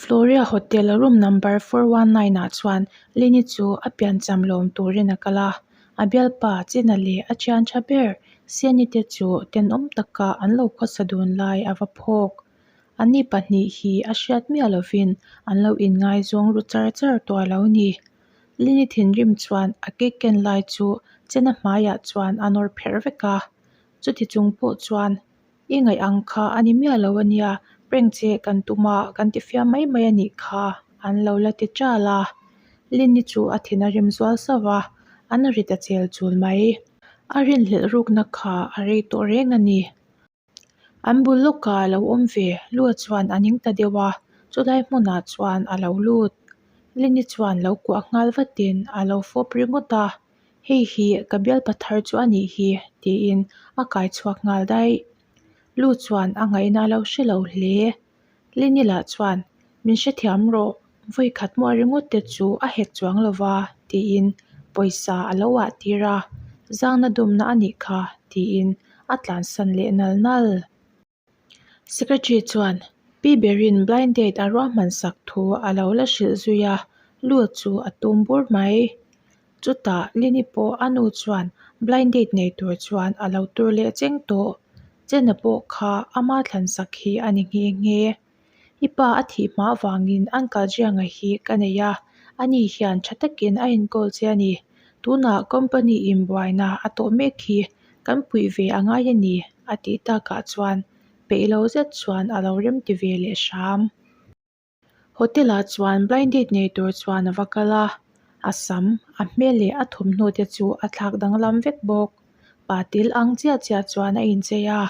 Floria Hotel room number 419 ah chuan Lini chu a piancham lawm turin a kal a, a bialpa China leh a thian tha ber Siani te chu tenawm taka an lo khawsa dun lai a va phawk. Anni pahnih hi a hriat miah lovin an lo inngaizawng ru char char tawh a lo ni. Lini thinrim chuan a cake ken lai chu China hmaiah chuan a nawr pherh vek a, chuti chung pawh chuan I ngaih ang kha a ni miah lo a nia, prank che kan tum a, kan ti fiam mai mai a nih kha, an lo la ti ṭal a. Lynn-i chu a thin a rim zual sauh a, an ri ta chel chul mai. A rinhlelh rukna kha a rei tawh reng a ni. An bul lawkah a lo awm ve, Lua chuan a ning ta deuh a, chulai hmunah chuan a lo lut. Lynn-i chuan lo kuah nghal vatin a lo fawp ringawt a. Hei hi ka bialpa thar chu a nih hi tiin a kai chhuak nghal daih. Lu chuan a ngaihna a lo hre lo hle. Linila chuan min hrethiam rawh, vawi khat muah ringawt te chu a hek chuang lo va tiin pawisa a lo ah tir a, zangna dumna a nih kha tiin a tlansan leh nal nal. Secretary chuan Pi Berin blind date a ruahman sak thu a lo la hrilh zui a, lut chu a tum bur mai. Chutah Lini pawh a nu chuan blind date nei tur chuan a lo tur leh cheng tawh. Chena pawh kha ama thlan sak hi a ni nghe nghe. I pa a thih hma avangin Uncle Jianga hi ka nei a, ani hian tha takin a enkawl che a ni. Tunah company in buaina a tawh mek hi kan puih ve a ngai a ni a tih takah chuan peih lo zet chuan a lo rem ti ve leh hram. Hotel ah chuan blind date nei tur chuan a va kal a, a sam, a hmel leh a thawmhnaw te chu a thlak danglam vek bawk. Pa tel ang chiah chiah chuan a inchei a.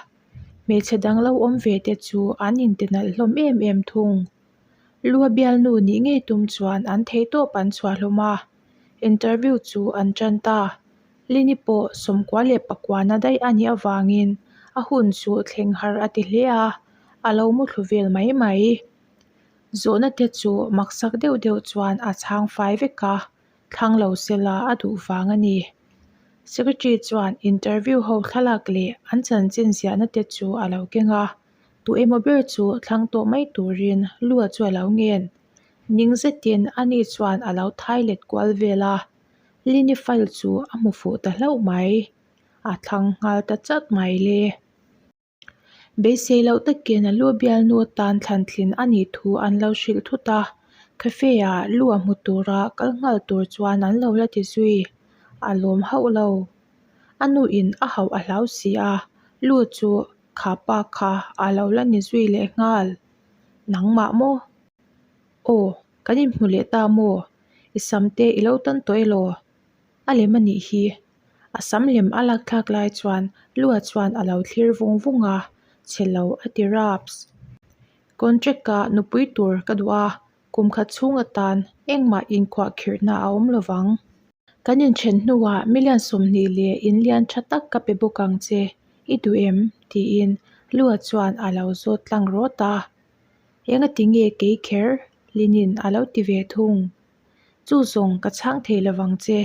Hmeichhe dang lo awm ve te chu an inte nalh hlawm em em thung. Lua bialnu nih ngei tum chuan an theihtawp an chhuah hlawm a, interview chu an tan ta. Lini pawh sawmkua leh pakuana daih a nih avangin a hun chu thleng har a ti hle a, a lo muthlu vel mai mai. Zawhna te chu maksak deuh deuh chuan a chhang fai vek a, thlang lo sela a duh vang a ni. Secretary chuan interview ho thlalak leh an chanchin ziahna te chu a lo keng a, tu emaw ber chu thlang tawh mai turin Lua chu a lo ngen. Ning zetin ani chuan a lo thai let kual vel a, Lini file chu a hmu fuh ta hlauh mai. A thlang nghal ta chat mai le. Beisei loh takin a lu bialnu atan thlan tlin a nih thu an lo hrilh thut a, cafe ah lu a hmu tura kal nghal tur chuan an lo la ti zui. A lawm hauh lo. A nu in a hauh a hlau si a, lu chu kha pa kha a lo la ni zui leh nghal. Nangmah maw? Aw, kan inhmu leh ta maw? I sam te i lo tan tawh elaw? A lem a nih hi. A sam lem a lak thlak lai chuan Lua chuan a lo thlir vung vung a, chhe lo a ti raps. Contract ah nupui tur ka duh a, kum khat chhung atan engmah inkhuahkhirhna a awm lovang. Kan inthen hnuah million 20 leh inlian tha tak ka pe bawk ang che, i duh em? tiin Lua chuan a lo zawt tlang rawt a. Engati nge kei kher? Linin a lo ti ve thung. Chu zawng ka chhang thei lovang che,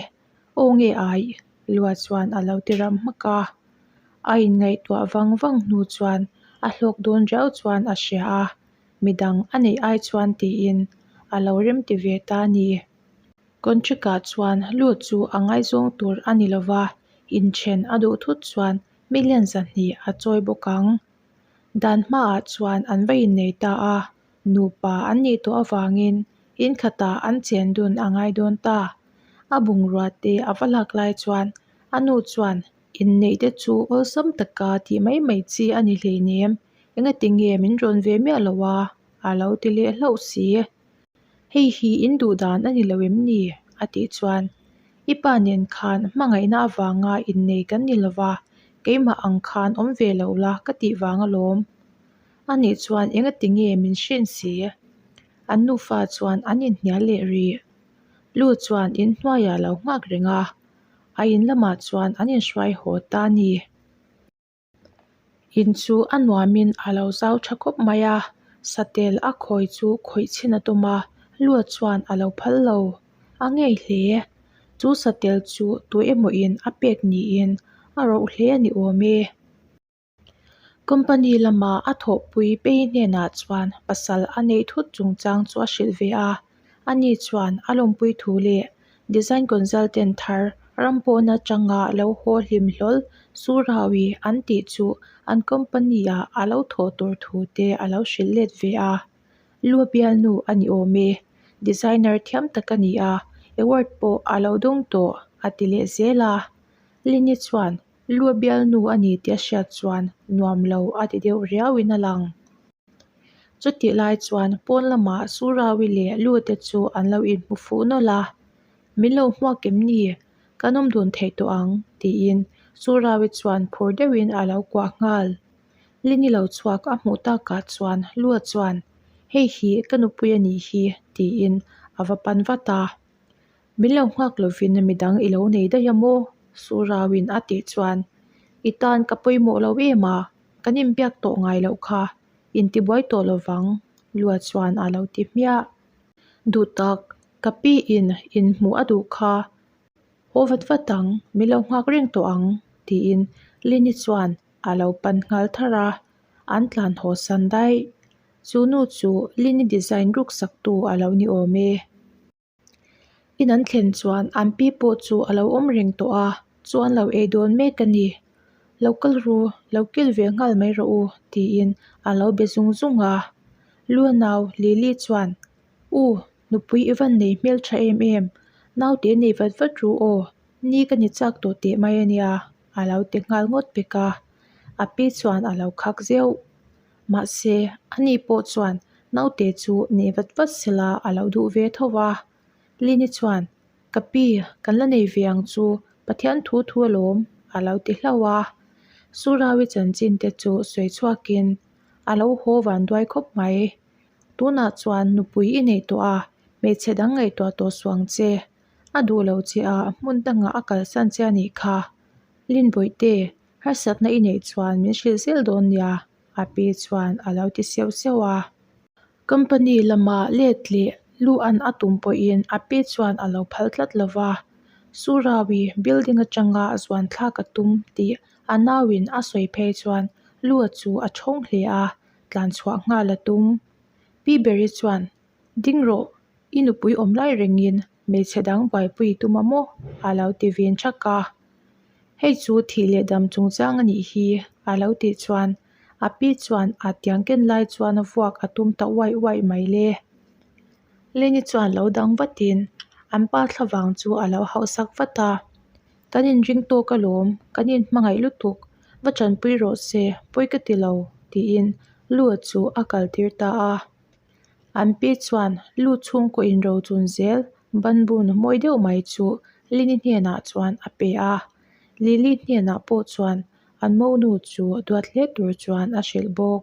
aw nge ai? Lua chuan a lo ti ram hmak a. A inngaihtuah vang vang hnu chuan a hlawk dawn riau chuan a hria a, midang a neih ai chuan tiin a lo rem ti ve ta a ni. Contract ah chuan Lu chu a ngaizawng tur a ni lova, inthen a duh thut chuan million 200 a chawi bawk ang. Dan hmaah chuan an va innei ta a, nupa an nih tawh avangin in khatah an chen dun a ngai dawn ta. A bungrua te a va lak lai chuan a nu chuan inneih te chu awlsam taka tih mai mai chi a ni hleinem, engati nge min rawn ve miah lo a? a lo ti leh hlauh si. Hei hi in duh dan a ni lo em ni? a tih chuan I pa nen khan hmangaihna avanga innei kan ni lo va, keimah ang khan awm ve lo la ka tih vang alawm. A nih chuan engati nge min hrin si? An nufa chuan an inhnial leh rih. Lu chuan inhnuaiah a lo nghak reng a, a in lamah chuan an inhruai haw ta a ni. In chu a nuamin a lo zau tha khawp mai a, satel a khawi chu khawih chhin a tum a, Lua chuan a lo phal lo. A ngei hle. Chu satel chu tu emawin a pek niin a roh hle a ni awm e. Company lama a thawhpui Pei hnenah chuan pasal a neih thut chungchang chu a hrilh ve a. Ani chuan a lawmpui thu leh design consultant thar ram pawhna atanga lo haw hlim hlawl Surawi an tih chu an company-ah a lo thawh tur thu te a lo hrilh let ve a. Lu bialnu a ni awm e, designer thiam tak a ni a, award pawh a lo dawng tawh a ti leh zel a. Lini chuan Lu bialnu a ni tih a hriat chuan nuam lo a ti deuh riauin a lang. Chutih lai chuan pawn lamah Surawi leh Lu te chu an lo inhmu fuh nawlh a, Min lo hmuak em ni? Kan awm dun theih tawh ang, tiin Surawi chuan phur deuhin a lo kuah nghal. Lini lo chhuak a hmuh takah chuan Lua chuan, Hei hi ka nupui a nih hi, tiin a va pan vat a. Min lo nghak lovin midang i lo nei daih a maw? Surauin a tih chuan, I tan ka pawimawh lo em a, kan inbiak tawh ngai loh kha, intibuai tawh lovang, Lua chuan a lo ti hmiah. Duhtak, ka pi in inhmuh a duh kha, haw vat vat ang, min lo nghak reng tawh ang, tiin Lini chuan a lo pan nghal tharh a, an tlan haw san daih. Chu nu chu Lini design ruk saktu a lo ni awm e. In an thlen chuan an pi pawh chu a lo awm reng tawh a, chuan lo ei dawn mek a ni. Lo kal ru, lo kil ve nghal mai rawh u tiin a lo be zung zung a. Lua nau Lily chuan, U, nupui i van nei hmel tha em em, naute nei vat vat ru aw, ni ka ni chak tawh teh mai a nia a lo ti nghal ngawt pek a. A pi chuan a lo khak zeuh. Mahse, ani pawh chuan naute chu nei vat vat sela a lo duh ve tho a. Lini chuan, Ka pi, kan la nei ve ang chu, Pathian thu thu alawm, a lo ti hlauh a. Surawi chanchin te chu sawi chhuakin a lo haw van duai khawp mai. Tunah chuan nupui i nei tawh a, hmeichhe dang ngaihtuah tawh suh ang che. A duh lo che a, hmun dangah a kalsan che a nih kha. Lin Bawihte, Harsatna i neih chuan min hrilh zel dawn nia, a pi chuan a lo ti seuh seuh a. Company lama let leh luh an a tum pawhin a pi chuan a lo phal tlat lo va. Surawi building atanga zuan thlak a tum tih a nauin a sawi phei chuan Lua chu a thawng hle a, tlan chhuah nghal a tum. Pi Beri chuan, Ding rawh, i nupui awm lai rengin hmeichhe dang buaipui i tum a maw? a lo ti vin thak a. Hei chu thih leh dam chungchang a nih hi, a lo tih chuan a pi chuan a tiang ken lai chuan a vuak a tum ta uaih uaih mai le. Leni chuan lo dang vatin an pa thlavang chu a lo hauhsak vat a, Kan inring tawk alawm, kan inhmangaih lutuk, va tanpui rawh se, pawi ka ti lo, tiin Lua chu a kaltir ta a. An pi chuan lu chhungkaw inrochun zel banbun mawi deuh mai chu Lini hnenah chuan a pe a. Lily hnenah pawh chuan an monu chu duat hle tur chuan a hrilh bawk.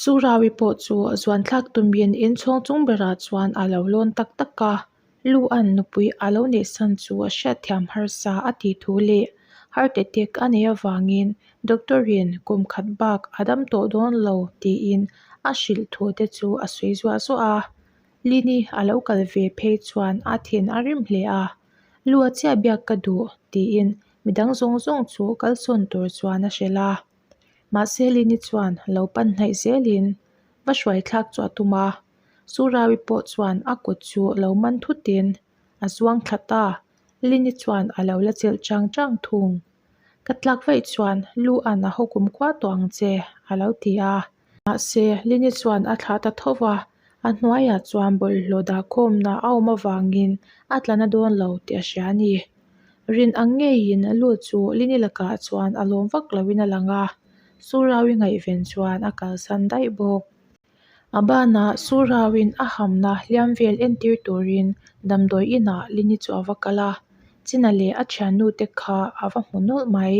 Surawi pawh chu zuan thlak tumin inchhawng chung berah chuan a lo lawn tak tak a. Lu an nupui a lo neih san chu a hriatthiam harsa a tih thu leh heart attack a neih avangin doctor in kum khat bak a dam tawh dawn lo tiin a hrilh thu te chu a sawi zuah zuah a. Lini a lo kal ve phei chuan a thin a rim hle a, Lu a chiah biak ka duh tiin midang zawng zawng chu kalsawn tur chuan a hrilh a. Mahse Lini chuan lo pan hnaih zelin va hruai thlak chu a tum a. Surawi pawh chuan a kut chu lo man thutin a zuang thla ta. Lini chuan a lo la chelh chang chang thung. Ka tlak vaih chuan lu an a haw kum khua tawh ang che, a lo ti a. Mahse, Lini chuan a thlah ta tho va, a hnuaiah chuan bawlhhlawh dahkhawmna a awm avangin a tla na dawn lo tih a hria a ni. Rin ang ngeiin lu chu Lini lakah chuan a lawm vak loin a lang a, Surawi ngaihven chuan a kalsan daih bawk. A banah Surauin a hamna hliam vel entir turin damdawi inah Lini chu a va kal a, China leh a thiannu te kha a va hmu nawlh mai.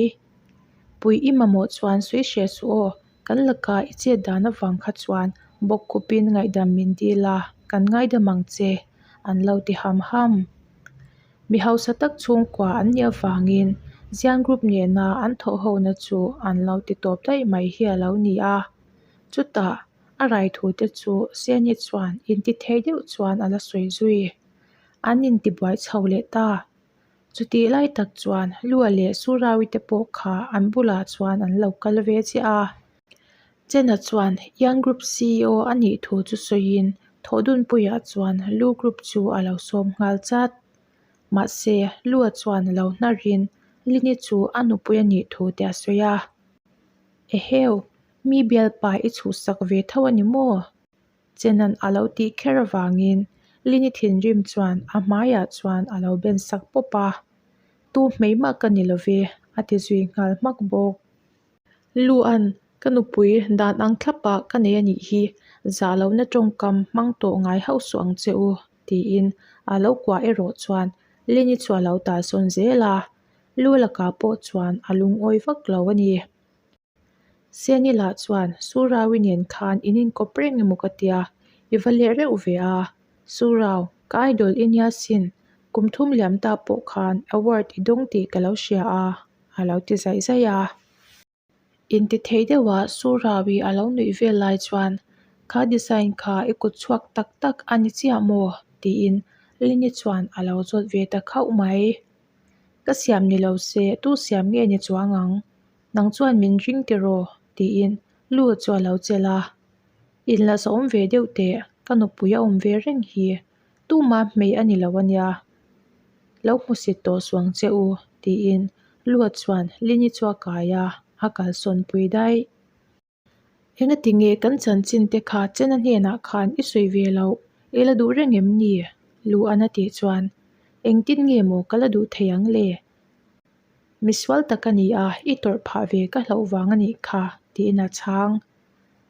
Pui i mamawh chuan sawi hre suh aw, kan laka i chet dan avang kha chuan bawkkhupin ngaihdam min dil a, kan ngaidam ang che, an lo ti ham ham. Mi hausa tak chhungkua an nih avangin Zian Group nena an thawhhona chu an lo ti tawp daih mai hi a lo ni a. Chutah a rai thu te chu Seni chuan intithei deuh chuan a la sawi zui. An intibuai chho leh ta. Chutih lai tak chuan Lua leh Surawi te pawh kha an bulah chuan an lo kal ve chiah a. Chena chuan Young Group CEO a nih thu chu sawiin Thawhdunpuiah chuan Lu Group chu a lo sawm nghal chat. Mahse, Lua chuan lo hnarin Lini chu a nupui a nih thu te a sawi a. Eheu, mi bialpa i chhuhsak ve tho a ni maw? Chenan a lo tih kher avangin Lini thinrim chuan a hmaiah chuan a lo ben sak pawp a. Tu hmei mah ka ni lo ve, a ti zui nghal hmak bawk. Luan, ka nupui dan ang thlapah ka nei a nih hi, zah lohna tawngkam hmang tawh ngai hauh suh ang che u, tiin a lo kuah erawh chuan Lini chu a lo talsawn zel a, Lu lakah pawh chuan a lungawi vak lo a ni. Seni lah chuan Suraui nen khan in inkawp reng emaw ka tia, i va leh reuh ve a. Surau, ka idol i nia sin, kum thum liam ta pawh khan award i dawng tih ka lo hria a, a lo ti zaih zaih a. Intithei deuha Suraui a lo nuih vel lai chuan, Kha design kha i kut chhuak tak tak a ni chiah maw? tiin Lini chuan a lo zawt ve ta khauh mai. Ka siam ni lo se, tu siam nge ni chuang ang? Nang chuan min ring tiraw? tiin Lu chu a lo chelh a. Inla zawm ve deuh teh, ka nupui a awm ve reng hi. Tuma hmei a ni lo a nia. Lo hmusit tawh suang che u, tiin Lua chuan Lini chu a kai a, a kalsawn pui daih. Engati nge kan chanchin te kha Chena hnenah khan i sawi ve loh? I la duh reng em ni? Luan a tih chuan, Engtin nge maw ka la duh thei ang le? Misual tak a ni a, i tawrh phah ve ka hlauh vang a nih kha, tiin a chhang.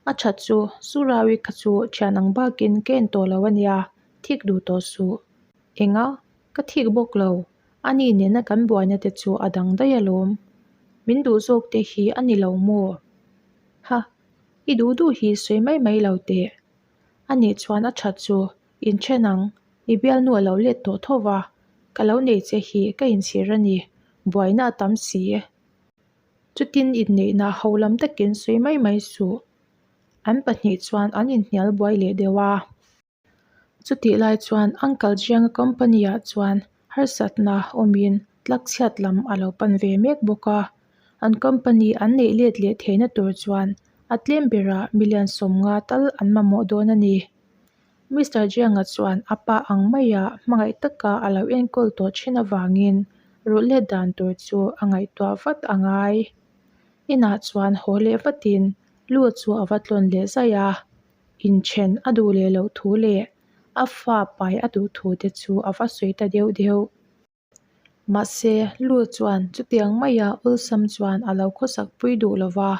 A that chu, Surawi kha chu thian ang bakin ka en tawh lo a nia, thik duh tawh suh. Enga? Ka thik bawk lo. Ani nena kan buaina te chu a dang daih alawm. Min duh zawk te hi a ni lo maw? Ha! I duh duh hi sawi mai mai lo teh. Anih chuan a that chu, Inthen ang, i bialnu a lo let tawh tho va, ka lo nei che hi ka inchhir a ni, buaina a tam si. Chutin inneihna ho lam takin sawi mai mai suh. An pahnih chuan an inhnial buai leh deuh a. Chutih lai chuan Uncle Jianga company ah chuan harsatna awmin tlakchhiat lam a lo pan ve mek bawk a. An company an neih let leh theihna tur chuan a tlem berah million 50 tal an mamawh dawn a ni. Mister Jianga chuan a pa ang maia hmangaih taka a lo enkawl tawh thin avangin rulh let dan tur chu a ngaihtuah vat a ngai. Inah chuan haw leh vatin Lu chu a va tlawn leh zaih a. Inthen a duh leh loh thu leh a fa pai a duh thu te chu a va sawi ta deuh deuh. Mahse, Lu chuan chutiang maia awlsam chuan a lo khawsak pui duh lo va.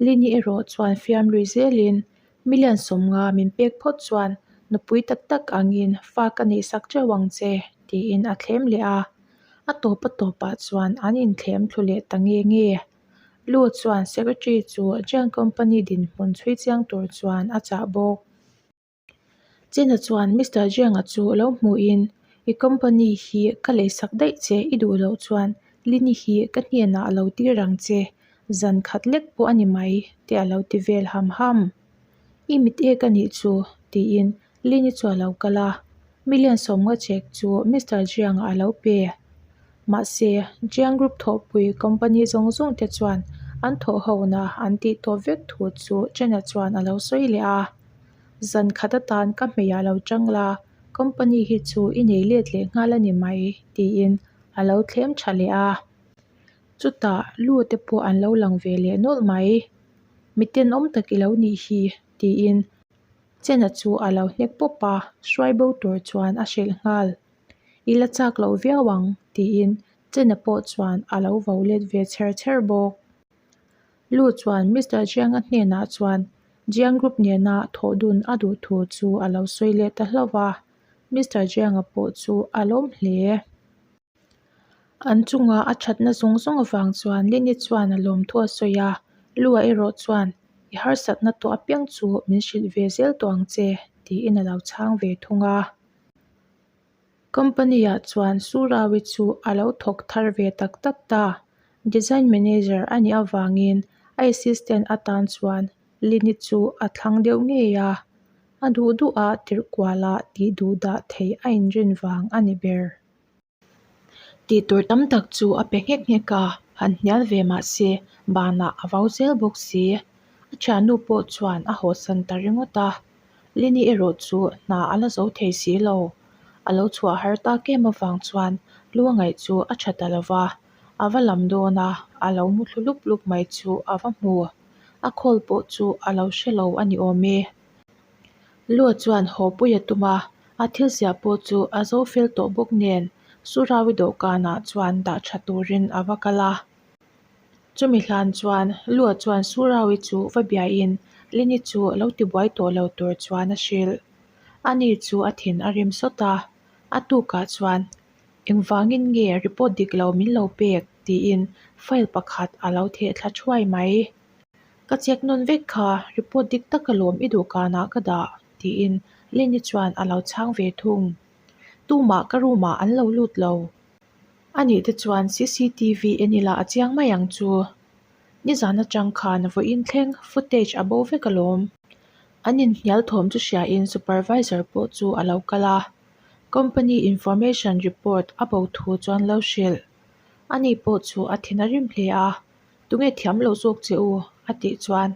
Lini erawh chuan fiam lui zelin million 50 min pek phawt chuan nupui tak tak angin fa ka neihsak teuh ang che, tiin a thlem leh a. A tawp a tawpah chuan an inthlem thlu leh ta nge nge. Lu chuan secretary chu Jiang Company dinhmun chhui chiang tur chuan a chah bawk. Chena chuan Mister Jianga chu lo hmuhin, I company hi ka leisak daih che i duh loh chuan Lini hi ka hnenah a lo tir ang che, zan khat lek pawh a ni mai, te a lo ti vel ham ham. I mit ek a nih chu, tiin Lini chu a lo kal a, million 50 check chu Mister Jianga a lo pe. Mahse, Jiang Group thawhpui company zawng zawng te chuan an thawh hona an tih tawp vek thu chu Chena chuan a lo sawi leh a. Zan khat atan ka hmeiah lo chang la, company hi chu i nei let leh nghal a ni mai, tiin a lo thlem tha leh a. Chutah lu te pawh an lo lang ve leh nawlh mai. Mi tenawm tak i lo nih hi, tiin Chena chu a lo hnek pawp a, hruai bo tur chuan a hrilh nghal. I la chak loh viau ang, tiin Chena pawh chuan a lo vo let ve chher chher bawk. Lu chuan Mister Jianga hnenah chuan Jiang Group nena thawh dun a duh thu chu a lo sawi leh ta hlauh va, Mister Jianga pawh chu a lawm hle. An chunga a thatna zawng zawng avang chuan Lini chuan a lawm thu a sawi a, Lu-a erawh chuan, I harsatna tawh apiang chu min hrilh ve zel tawh ang che, tiin a lo chhang ve thung a. Company-ah chuan Surawi chu a lo thawk thar ve tak tak ta. Design manager a nih avangin a assistant atan chuan Lini chu a thlang deuh ngei a, a duh duh a tirh kualah tih duh dah theih a inrin vang a ni ber. Tih tur tam tak chu a pe nghek nghek a, han hnial ve mah se banah a vau zel bawk si. A thiannu pawh chuan a hawsan ta ringawt a, Lini erawh chu hna a la zo thei si lo. A lo chhuah har tak em avang chuan lu a ngaih chu a tha ta lo va, a va lam dawn a, a lo mu thlu lup lup mai chu a va hmu. A call pawh chu a lo hre lo a ni awm e. Lua chuan haw pui a tum a, a thil ziah pawh chu a zo fel tawh bawk nen Surawi dawhkanah chuan dah tha turin a va kal a. Chumi hlan chuan Lua chuan Surawi chu va biain Lini chu lo tibuai tawh lo tur chuan a hrilh. Ani chu a thin a rim sawt a, a tukah chuan Engvangin nge report dik lo min lo pek? tiin file pakhat a lo theh thla thuai mai. Ka check nawn vek kha, report dik tak alawm i dawhkanah ka dah, tiin Lini chuan a lo chhang ve thung. Tumah ka room ah an lo lut lo. Anih te chuan cctv en ila a chiang mai ang chu. Nizan atang khan vawiin thleng footage a bo vek alawm. An inhnial thawm chu hriain supervisor pawh chu a lo kal a, company information report a bo thu chuan lo hrilh. Ani pawh chu a thin a rim hle a, Tunge thiam lo zawk che u? a tih chuan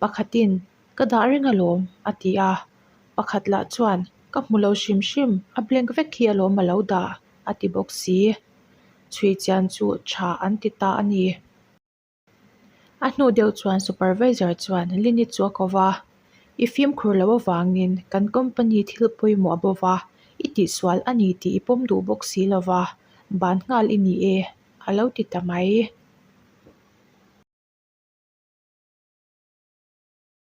pakhatin Ka dah reng alawm a ti a, pakhat lah chuan Ka hmu lo hrim hrim, a blank vek hi alawm a lo dah a ti bawk si. Chhui chian chu tha an ti ta a ni. A hnu deuh chuan supervisor chuan Lini chu a ko va, I fimkhur loh avangin kan company thil pawimawh a bo va, i tihsual a ni tih i pawm duh bawk si lo va, ban nghal i ni e, a lo ti ta mai.